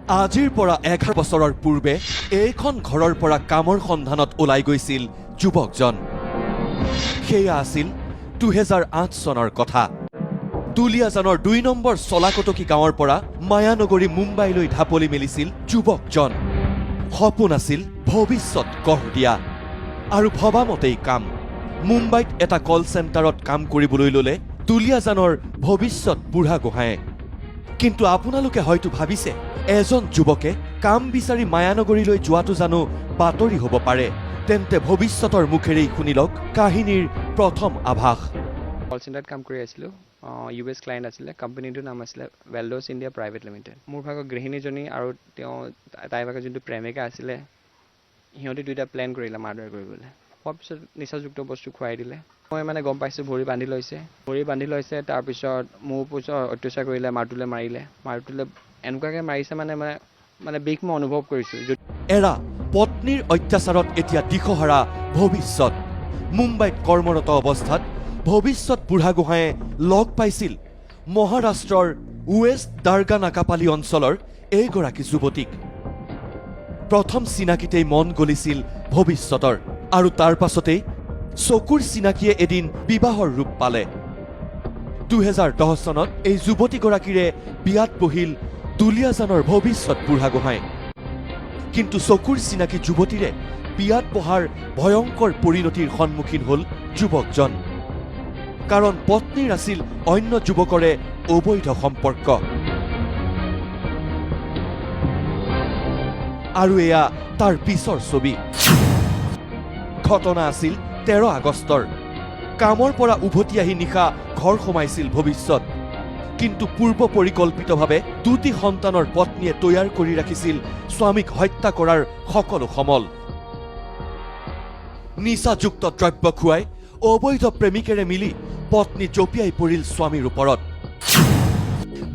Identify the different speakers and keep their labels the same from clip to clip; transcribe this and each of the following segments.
Speaker 1: আজিৰ পৰা 11 বছৰৰ পূৰ্বে এইখন ঘৰৰ পৰা কামৰ সন্ধানত ওলাই গৈছিল যুৱকজন। সেয়া আছিল 2008 চনৰ কথা। দুলীয়াজানৰ 2 নম্বৰ চলাকটকী গাঁৱৰ পৰা মায়ানগৰী মুম্বাইলৈ ঢাপলি মেলিছিল যুৱকজন। সপোন আছিল ভৱিষ্যত গঢ় দিয়া আৰু ভবামতেই কাম। মুম্বাইত এটা কল চেণ্টাৰত কাম কৰিবলৈ ল'লে দুলীয়াজানৰ ভৱিষ্যত বুঢ়াগোহাঁয়ে। কিন্তু আপোনালোকে হয়তো ভাবিছে, এজন যুৱকে কাম বিচাৰি মায়ানগৰীলৈ যোৱাটো জানো বাতৰি হ'ব পাৰে? তেন্তে ভৱিষ্যতৰ মুখেৰেই শুনি লওক কাহিনীৰ প্ৰথম আভাস।
Speaker 2: কল চেণ্টাৰত কাম কৰি আছিলোঁ। ইউ এছ ক্লাইণ্ট আছিলে। কোম্পানীটোৰ নাম আছিলে ৱেল্ডছ ইণ্ডিয়া প্ৰাইভেট লিমিটেড। মোৰ ভাগৰ গৃহিণীজনী আৰু তেওঁ তাইৰ ভাগৰ যোনটো প্ৰেমিকা আছিলে, সিহঁতি দুইটা প্লেন কৰিলে মাৰ্ডাৰ কৰিবলৈ। হোৱাৰ পিছত নিচাযুক্ত বস্তু খুৱাই দিলে। মই মানে গম পাইছোঁ ভৰি বান্ধি লৈছে, ভৰি বান্ধি লৈছে। তাৰপিছত মোৰ ওপৰত অত্যাচাৰ কৰিলে, মাৰটোলে মাৰিলে। মাৰটোলে এনেকুৱাকৈ মাৰিছে, মানে মানে মানে বিষ মই অনুভৱ কৰিছোঁ।
Speaker 1: এৰা, পত্নীৰ অত্যাচাৰত এতিয়া দিশহাৰা ভৱিষ্যত। মুম্বাইত কৰ্মৰত অৱস্থাত ভৱিষ্যত বুঢ়াগোহাঁয়ে লগ পাইছিল মহাৰাষ্ট্ৰৰ ৱেষ্ট দাৰ্গা নাকাপালি অঞ্চলৰ এইগৰাকী যুৱতীক। প্ৰথম চিনাকিতেই মন গলিছিল ভৱিষ্যতৰ আৰু তাৰ পাছতেই চকুৰ চিনাকিয়ে এদিন বিবাহৰ ৰূপ পালে। 2010 চনত এই যুৱতীগৰাকীৰে বিয়াত বহিল দুলীয়াজানৰ ভৱিষ্যত বুঢ়াগোহাঁই। কিন্তু চকুৰ চিনাকি যুৱতীৰে বিয়াত বহাৰ ভয়ংকৰ পৰিণতিৰ সন্মুখীন হ'ল যুৱকজন। কাৰণ পত্নীৰ আছিল অন্য যুৱকৰে অবৈধ সম্পৰ্ক। আৰু এয়া তাৰ পিছৰ ছবি। ঘটনা আছিল 13 আগষ্টৰ। কামৰ পৰা উভতি আহি নিশা ঘৰ সোমাইছিল ভৱিষ্যত। কিন্তু পূৰ্ব পৰিকল্পিতভাৱে দুটি সন্তানৰ পত্নীয়ে তৈয়াৰ কৰি ৰাখিছিল স্বামীক হত্যা কৰাৰ সকলো সমল। নিচাযুক্ত দ্ৰব্য খুৱাই অবৈধ প্ৰেমিকেৰে মিলি পত্নী জঁপিয়াই পৰিল স্বামীৰ ওপৰত।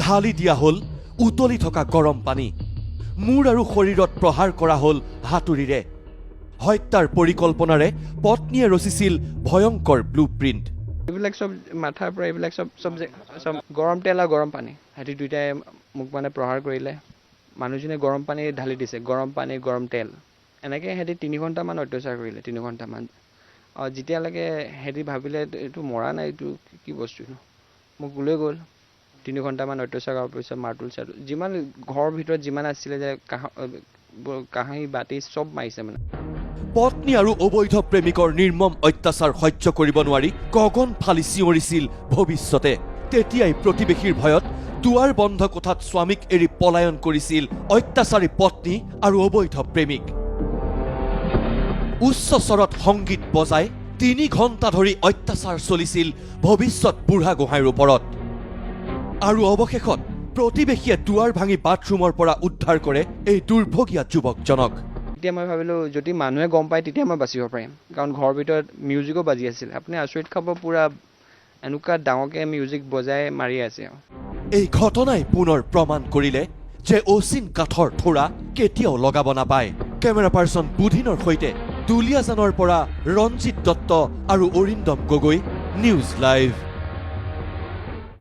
Speaker 1: ঢালি দিয়া হ'ল উতলি থকা গৰম পানী। মূৰ আৰু শৰীৰত প্ৰহাৰ কৰা হ'ল হাতুৰীৰে। হত্যাৰ পৰিকল্পনাৰে পত্নীয়ে ৰচিছিল ভয়ংকৰ ব্লু প্ৰিণ্ট।
Speaker 2: এইবিলাক চব মাথাৰ পৰা এইবিলাক চব চব চব গৰম তেল আৰু গৰম পানী, সিহঁতি দুইটাই মোক মানে প্ৰহাৰ কৰিলে। মানুহজনে গৰম পানী ঢালি দিছে, গৰম পানী, গৰম তেল। এনেকৈ সিহঁতি 3 ঘণ্টামান অত্যাচাৰ কৰিলে, 3 ঘণ্টামান। যেতিয়ালৈকে সিহঁতি ভাবিলে এইটো মৰা নাই, এইটো কি বস্তু, মোক লৈ গ'ল। 3 ঘণ্টামান অত্যাচাৰ কৰাৰ পিছত মাৰ্তুল চাৰ্তুল যিমান ঘৰৰ ভিতৰত যিমান আছিলে যে কাঁহী বাতি চব মাৰিছে মানে।
Speaker 1: পত্নী আৰু অবৈধ প্ৰেমিকৰ নিৰ্মম অত্যাচাৰ সহ্য কৰিব নোৱাৰি গগন ফালি চিঞৰিছিল ভৱিষ্যতে। তেতিয়াই প্ৰতিবেশীৰ ভয়ত দুৱাৰ বন্ধ কোঠাত স্বামীক এৰি পলায়ন কৰিছিল অত্যাচাৰী পত্নী আৰু অবৈধ প্ৰেমিক। উচ্চ স্বৰত সংগীত বজাই 3 ঘণ্টা ধৰি অত্যাচাৰ চলিছিল ভৱিষ্যত বুঢ়াগোহাঁইৰ ওপৰত। আৰু অৱশেষত প্ৰতিবেশীয়ে দুৱাৰ ভাঙি বাথৰুমৰ পৰা উদ্ধাৰ কৰে এই দুৰ্ভগীয়া যুৱকজনক।
Speaker 2: তেতিয়া মই ভাবিলোঁ, যদি মানুহে গম পায় তেতিয়া মই বাচিব পাৰিম। কাৰণ ঘৰৰ ভিতৰত মিউজিকো বাজি আছিলে। আপুনি আচৰিত খাব, পূৰা এনেকুৱা ডাঙৰকৈ মিউজিক বজাই মাৰি আছে আৰু।
Speaker 1: এই ঘটনাই পুনৰ প্ৰমাণ কৰিলে যে অচিন কাঠৰ থোৰা কেতিয়াও লগাব নাপায়। কেমেৰা পাৰ্চন বুধিনৰ সৈতে দুলীয়াজানৰ পৰা ৰঞ্জিত দত্ত আৰু অৰিন্দম গগৈ, নিউজ লাইভ।